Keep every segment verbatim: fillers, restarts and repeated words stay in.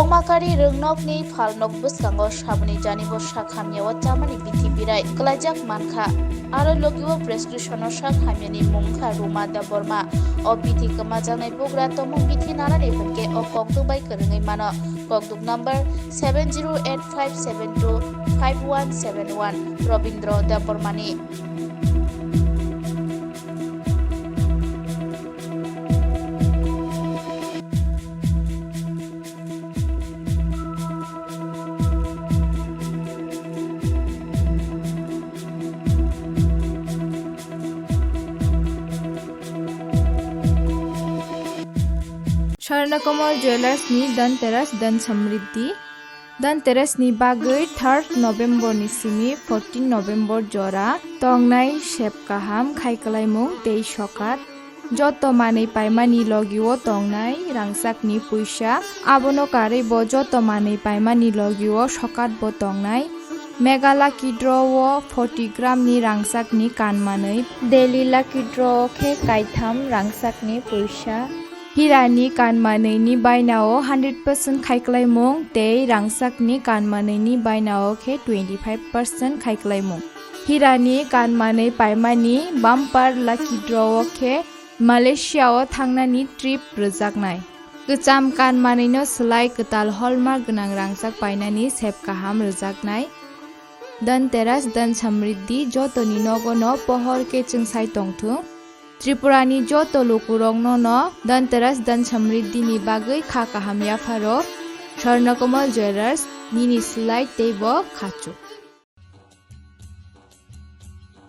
Kokmakari rwngnokni phalnok bwskango saboni janibo sak hamyao chamani bithi birai kwlaijak mankha. Aro logio prescriptiono sak hamyani mung wngkha Ruma Debbarma. O bithi kwmajaknai bugra tongmung bithi nanani hwnkhe o kokduk bai kwrwngwi mano. Kokduk number seven zero eight five seven two five one seven one, Robindra Debbarmani. Swarnakomal Jewellers ni Dhanteras Dhan Samriddhi. Dhanteras ni bagwi third November ni simi fourteen November jora tongnai sep kaham khai kwlaimung tei sokat. Joto manwi paimani logio tongnai rangchakni puisa, abono karwi bo joto manwi paimani logio sokat bo tongnai. Mega Lucky Draw o forty gram ni rangchakni kan manwi, Daily Lucky Draw o khe kaitham rangchakni puisa. Hirani kan manwini bainao hundred percent khai kwlaimung tei rangchakni kan manwini bainao khe twenty five percent khai kwlaimung. Hirani kan manwi paimani bumper lucky draw o khe Malaysia o thangnani trip rwjaknai. Kwcham kan manwino swlai kwtal hallmark gwnang rangchak painani sep kaham rwjaknai. Dhanteras Dhan Samriddhi jotoni nogono pohor khe chwngsai tongthung. Tripurani joto lukurokno no Dhanteras Dhan Samriddhi ni bagwi kha kaham yapharo. Swarnakomal Jewellers, nini swlai teibo khachuk.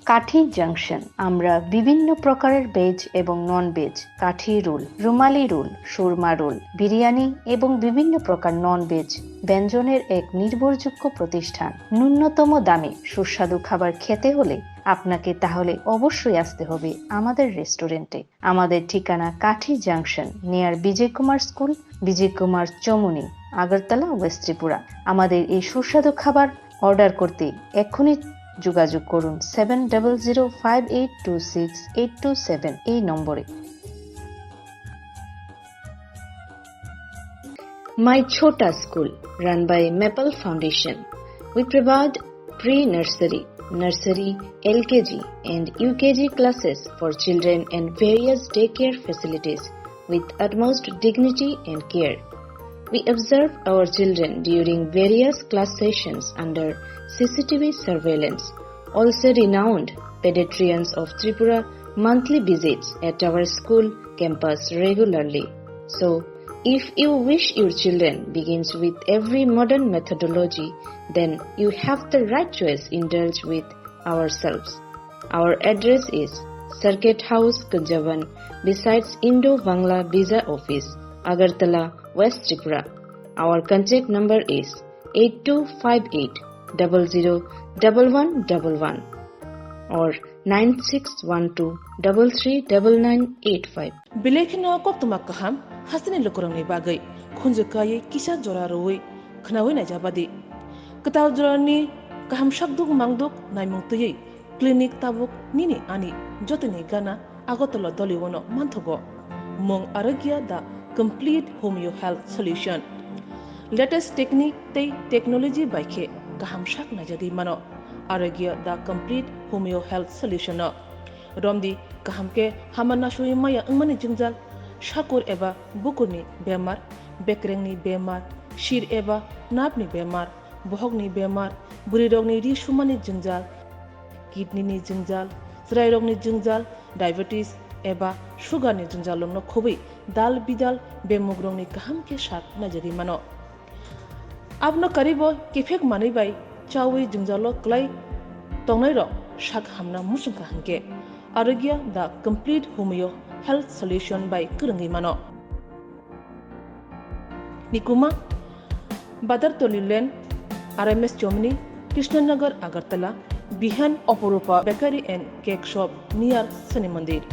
কাঠি জাংশন। আমরা বিভিন্ন প্রকারের ভেজ এবং non veg, কাঠি রোল, রুমালি রোল, সুরমা রোল, বিরিয়ানি এবং বিভিন্ন প্রকার non veg ব্যঞ্জনের এক নির্ভরযোগ্য প্রতিষ্ঠান। ন্যূনতম দামে সুস্বাদু খাবার খেতে হলে আপনাকে তাহলে অবশ্যই আসতে হবে আমাদের রেস্টুরেন্টে। আমাদের ঠিকানা Kathi junction, near Bijoy Kumar school, Bijoy Kumar Chowmuhani, Agartala, west Tripura. আমাদের এই সুস্বাদু খাবার অর্ডার করতে এক্ষুনি যোগাযোগ করুন seven double zero five eight two six eight two seven এই নম্বরে। My Chhota School, run by Maple Foundation. We provide pre-nursery, nursery, L K G and U K G classes for children and various daycare facilities with utmost dignity and care. We observe our children during various class sessions under C C T V surveillance. Also renowned pediatricians of Tripura monthly visits at our school campus regularly. So, if you wish your children begins with every modern methodology, then you have the right choice. Indulge with ourselves. Our address is Circuit House, Kunjaban, besides Indo-Bangla Visa Office, Agartala, West Tripura. Our contact number is eight two five eight double zero double one double one or nine six one two double three double nine eight five. Belai kheno koktwma kaham hasteni lukurokni bagwi khunju kaiwi kisa jora rwui khwnaui naijabadi. Kwtal jorani kaham sakduk mangduk naimung twiwi clinic tabuk nini ani jotoni gana Agartala Doliono manthogo. Mung Arogya the complete homeo health solution. Latest technique tei technology bai khe kaham sak naijagwi mano. Arogya the complete homeo health solution no. Romdi kaham khe hama nasui maya wngmani jwngjal, sakur eba bukurni bemar, bekrengni bemar, sir eba napni bemar, bohokni bemar, bwrwirokni ri sumani jwngjal, kidney ni jwngjal, chwrairokni jwngjal, diabetes eba sugar ni jwngjalrokno khobwi dal bidal bemugrokni kaham khe sak naijagwi mano. Abono karwibo kiphek manwi bai chaui jwngjalo kwlai tongnairok sak hamna muchungkha hwnkhe Arogya the complete homeo health solution bai kwrwngwi mano. Nikuma, Badartoli Lane, R M S Chomni, Krishnanagar, Agartala, Bihan, Oporupa Bakery and Cake Shop near Shani Mandir.